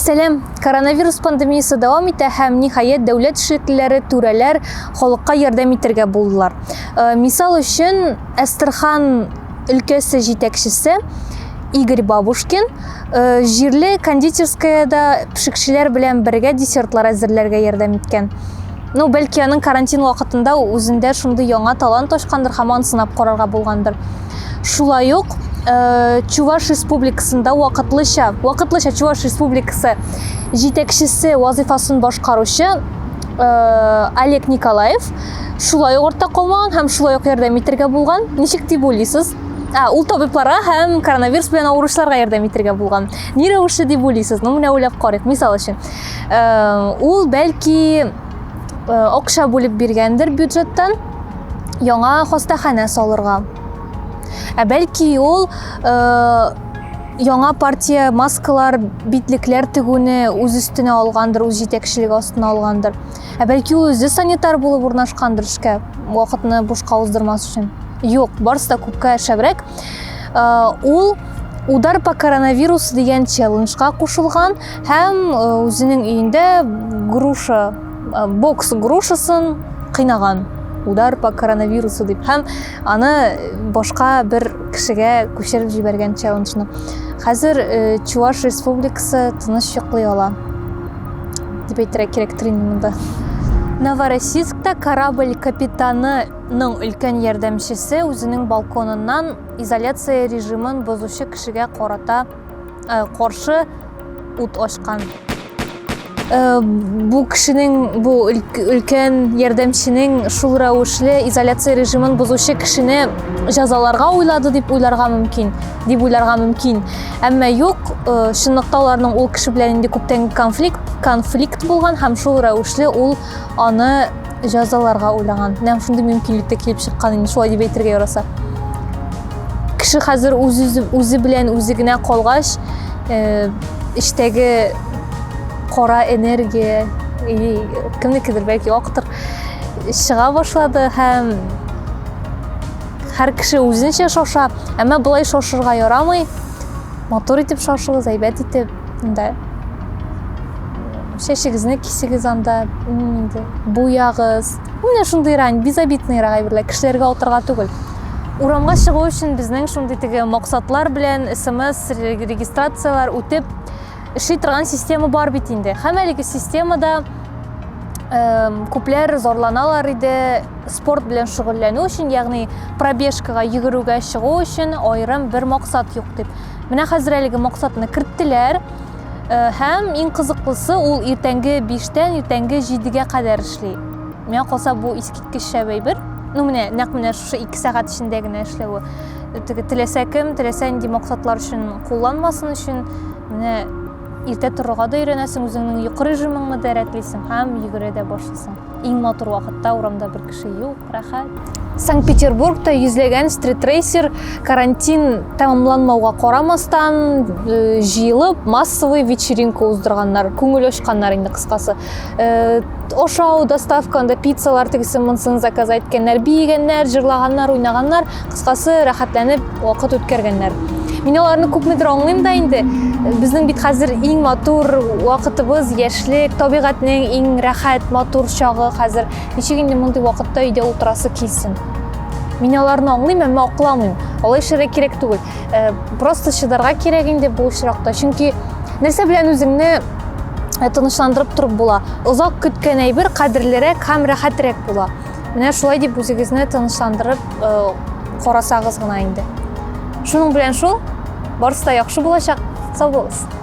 Сәлам! Коронавирус пандемиясе дәвам итә һәм, ниһаять, дәүләт эшлеклеләре, түрәләр халыкка ярдәм итәргә булдылар. Э, мисал өчен, Әстерхан өлкәсе җитәкчесе Игорь Бабушкин э, җирле кондитерскаяда пешекчеләр белән бергә десертлар әзерләргә ярдәм иткән. Ну, бәлки аның карантин вакытында үзендә шундый яңа талант ачкандыр һәм аны сынап карарга булгандыр. Шулай ук э, Чуваш Республикасында вакытлыча, вакытлыча Чуваш Республикасы җитәкчесе вазыйфасын башкаручы э, Олег Николаев шулай ук артта калмаган һәм шулай ук ярдәм итәргә булган. Ничек дип уйлыйсыз? Ә, ул табибларга һәм коронавирус белән авыручыларга ярдәм итәргә булган. Ни рәвешле дип уйлыйсыз? Ну, менә уйлап карыйк. Мисал өчен, э, ул бәлки э, акча бүлеп биргәндер бюджеттан яңа хастаханә салырга. Ә бәлки ул э, яңа партия маскалар, битлекләр тегүне үз өстенә алгандыр, үз җитәкчелеге астына алгандыр. Ә бәлки ул үзе санитар булып урнашкандыр эшкә, вакытны бушка уздырмас өчен. Юк, барысы да күпкә шәбрәк. Э, ул Удар по коронавирусу дигән челленджга кушылган һәм э, үзенең өендә груша, э, бокс грушасын кыйнаган. Удар по коронавирусу дип һәм аны башка бер кешегә күчереп җибәргән челленджны. Хәзер Чуваш Республикасы тыныч йоклый ала. Дип әйтергә кирәктер инде монда. Новороссийскта корабль капитанының өлкән ярдәмчесе үзенең балконыннан изоляция режимын бозучы кешегә карата э, каршы ут ачкан. Э, бу кешенең, бу өлкән ярдәмченең шул рәвешле изоляция режимын бозучы кешене җәзаларга уйлады дип уйларга мөмкин, дип уйларга мөмкин. Әмма юк, э, чынлыкта аларның ул кеше белән инде күптәнге конфликт, конфликт булган һәм шул рәвешле ул аны җәзаларга уйлаган. Менә шундый мөмкинлек тә килеп чыккан инде, шулай дип әйтергә яраса. Кеше хәзер үз үзе белән үзе генә калгач, э, эчтәге кара энергия или кемнекедер бәлки актыр чыга башлады һәм һәр кеше үзенчә шаша, әмма болай шашырга ярамый. Матур итеп шашыгыз, әйбәт итеп, инде чәчегезне кисегез анда, инде буягыз. Менә шундыйрак, безобидныйрак әйберләр, кешеләргә атырга түгел. Урамга чыгу өчен безнең шундый теге максатлар белән смс регистрацияләр үтеп эшли торган система бар бит инде. Һәм әлеге системада күпләр зарланалар иде спорт белән шөгыльләнү өчен, ягъни пробежкага, йөгерүгә чыгу өчен аерым бер максат юк дип. Менә хәзер әлеге максатны керттеләр. Э, һәм иң кызыклысы ул иртәнге 5-тән иртәнге 7-гә кадәр эшли. Миңа калса бу искиткеч шәп әйбер. Ну менә нәкъ менә шушы 2 сәгать эчендә генә эшләве. Теге теләсә кем, теләсә нинди максатлар өчен кулланмасын өчен менә иртә торырга да өйрәнәсең, үзеңнең йокы режимыңны да рәтлисең һәм йөгерә дә башлыйсың. Иң матур вакытта урамда бер кеше юк, рәхәт. Санкт-Петербургта йөзләгән стритрейсер карантин тәмамланмауга карамастан, э, җыелып массовый вечеринка уздырганнар, күңел ачканнар инде кыскасы. Э, ашау, доставка, анда пиццалар тегесен монысын заказ иткәннәр, биегәннәр, җырлаганнар, уйнаганнар, кыскасы, рәхәтләнеп вакыт үткәргәннәр. Мин аларны күпмедер аңлыйм да инде. Безнең бит хәзер иң матур вакытыбыз, яшьлек, табигатьнең иң рәхәт, матур чагы хәзер. Ничек инде мондый вакытта өйдә утырасы килсен? Мин аларны аңлыйм, әмма акламыйм. Алай эшләргә кирәк түгел. Э, просто чыдарга кирәк инде бу очракта. Чөнки нәрсә белән үзеңне э, тынычландырып торып була. Озак көткән әйбер кадерлерәк һәм рәхәтрәк була. Менә шулай дип үзегезне тынычландырып э, карасагыз гына инде. Шуның белән шул, барысы да яхшы булачак. Сау булыгыз.